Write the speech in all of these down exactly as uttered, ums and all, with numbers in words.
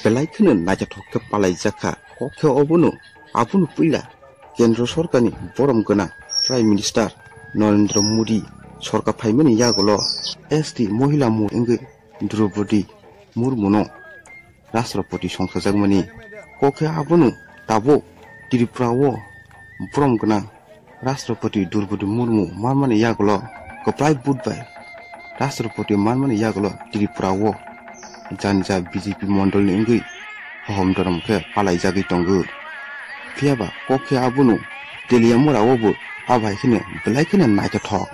belai kheno naithothok khe palaijakha. Kok khe obono, abono puila Kendro Sorkarni borom gwnang Prime Minister Narendra Modi sorkar phaimani yagulo S T Mohila Murti wngwi Droupadi Murmuno Rashtrapati songsajakmani. Kok khe abono tabuk Tripura o borom gwnang Rashtrapati Droupadi Murmu manmani yagulo kwplai vote bai Rashtrapati manmani yagulo Tripura o jani ja B J P mondolni wngwi hohom dorom khe palaijagwi tongo. Phiyaba kok khe abono Teliamura o bo abai kheno belai kheno naithothok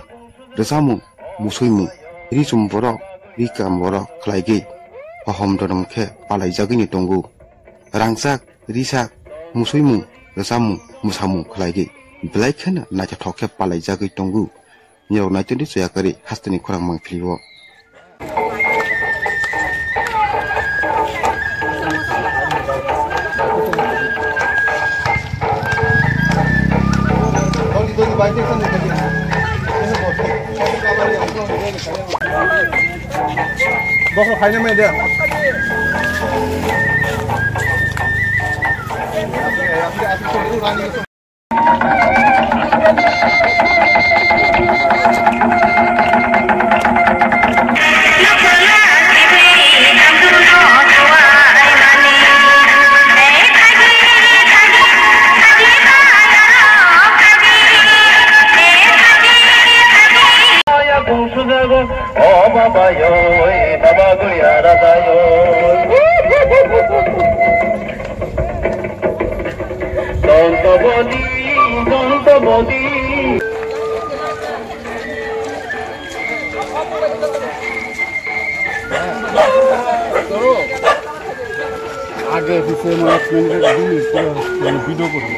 rwchapmung, musuimung, ri chum borok, ri kam borok khlaigwi hohom dorom khe palaijagwino tongo. Rangchak, risak, musuimung, rwchapmung, mwsamung khlaigwi belai kheno naithothok khe palaijagwi tongo. Nirok naitodi choyakari hasteni khorang mangphilio. Bokro khaina mai de. O baba yo, baba guya raja yo. Donto bodi, donto bodi. আগে পিছে মানে এক মিনিট, দুই মিনিট করে মানে ভিডিও করবো।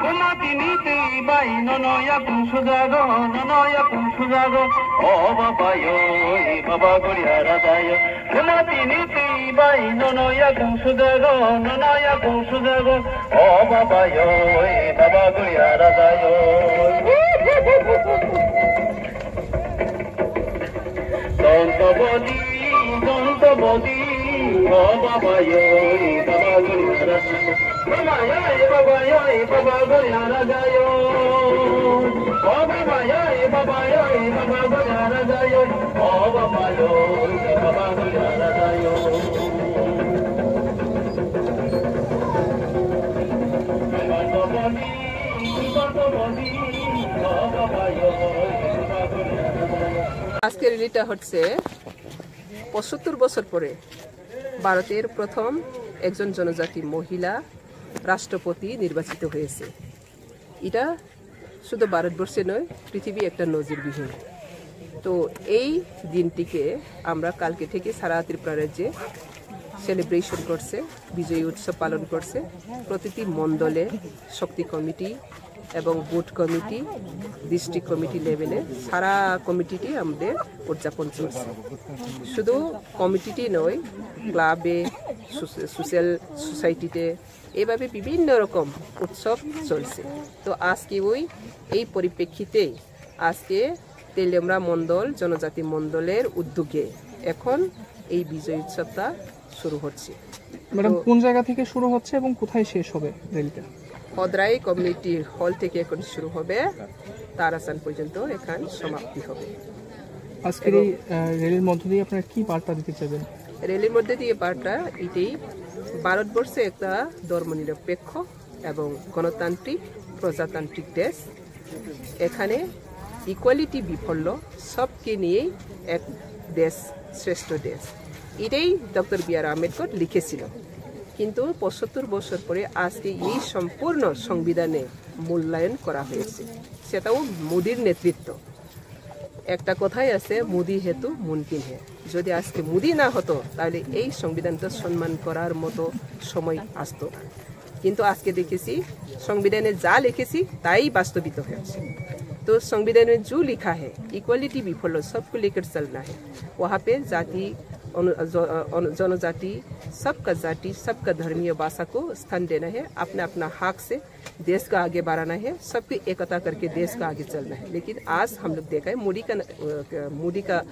Kuma tini twi bai nono yakung sujago, nono yakung sujago. O baba yo, baba guria raja yo. Kuma tini twi bai nono yakung sujago, nono yakung sujago. O baba yo, baba guria raja yo. Donto bodi, donto bodi, o baba yo, baba guria raja. Baba yo, baba yo, baba guria raja yo. O baba yo, baba yo, baba guria raja yo. O baba yo, baba guria raja yo. Donto bodi, donto bodi, o baba yo, baba guria raja yo. আজকে র্যালিটা হচ্ছে পঁচাত্তর বছর পরে ভারতের প্রথম একজন জনজাতি মহিলা রাষ্ট্রপতি নির্বাচিত হয়েছে। এটা শুধু ভারতবর্ষে নয়, পৃথিবী একটা নজিরবিহীন। তো এই দিনটিকে আমরা কালকে থেকে সারা ত্রিপুরা রাজ্যে সেলিব্রেশন করছে, বিজয় উৎসব পালন করছে। প্রতিটি মণ্ডলে শক্তি কমিটি এবং বুথ কমিটি, ডিস্ট্রিক্ট কমিটি লেভেলে সারা কমিটিটি আমাদের উদযাপন চলছে। শুধু কমিটিটি নয়, ক্লাবে, সোশ্যাল সোসাইটিতে এভাবে বিভিন্ন রকম উৎসব চলছে। তো আজকে ওই এই পরিপ্রেক্ষিতেই আজকে তেলিয়ামুড়া মণ্ডল জনজাতি মণ্ডলের উদ্যোগে এখন এই বিজয় উৎসবটা শুরু হচ্ছে। ম্যাডাম, তো কোন জায়গা থেকে শুরু হচ্ছে এবং কোথায় শেষ হবে র্যালিটা? হদ্রাই কমিউনিটি হল থেকে এখন শুরু হবে, তারাসান পর্যন্ত এখান সমাপ্তি হবে। আজকের এবং এই, আহ, র্যালির মধ্য দিয়ে আপনারা কি বার্তা দিতে চাইবেন? র্যালির মধ্যে দিয়ে বার্তা এটাই, ভারতবর্ষ একটা ধর্মনিরপেক্ষ এবং গণতান্ত্রিক, প্রজাতান্ত্রিক দেশ। এখানে ইকুয়ালিটি বিফল্য, সবকে নিয়েই এক দেশ শ্রেষ্ঠ দেশ, এটাই ডক্টর বি আর আম্বেদকর লিখেছিল। কিন্তু পঁচাত্তর বছর পরে আজকে এই সম্পূর্ণ সংবিধানে মূল্যায়ন করা হয়েছে, সেটাও মোদির নেতৃত্ব। একটা কথাই আছে, মোদি হেতু মুমকিন হে। যদি আজকে মোদি না হতো, তাহলে এই সংবিধানটা সম্মান করার মতো সময় আসতো না। কিন্তু আজকে দেখেছি, সংবিধানে যা লিখেছি, তাই বাস্তবিত হয়েছে। तो संविधान में जो लिखा है, इक्वालिटी भी फॉलो, सबको लेकर चलना है। वहाँ पे जाति, अनु-, ज-, अनु-, जनजाति, सबका जाति, सबका धर्मीय भाषा को स्थान देना है। अपना अपना हक से देश का आगे बढ़ाना है। सबकी एकता करके देश का आगे चलना है। लेकिन आज हम लोग देखा है, मोदी का न-, अ, मोदी का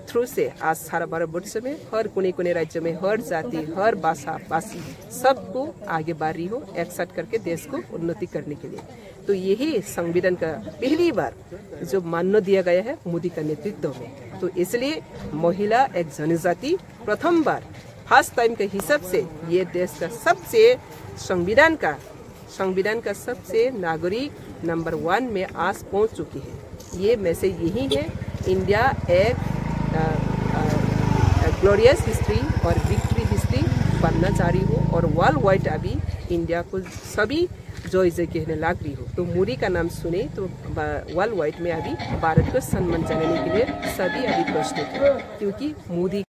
थ्रू से आज सारा भारतवर्ष में हर कोने कोने राज्य में हर जाति, हर भाषा भाषी सबको आगे बढ़ रही हो, एक साथ करके देश को उन्नति करने के लिए। तो यही संविधान का पहली बार जो मान्य दिया गया है मोदी का नेतृत्व में। तो इसलिए महिला एक जनजाति प्रथम बार फर्स्ट टाइम के हिसाब से ये देश का सबसे संविधान का संविधान का सबसे नागरिक नंबर वन में आज पहुंच चुकी है। ये मैसेज यही है, इंडिया एक ग्लोरियस हिस्ट्री और विक्ट्री हिस्ट्री बनना चाह रही हो। और वर्ल्ड वाइड अभी इंडिया को सभी जय जय कहने लग रही हो। तो मोदी का नाम सुने तो वर्ल्ड वाइड में अभी भारत को सम्मान जनाने के लिए सभी अभी प्रस्तुत है, क्योंकि मोदी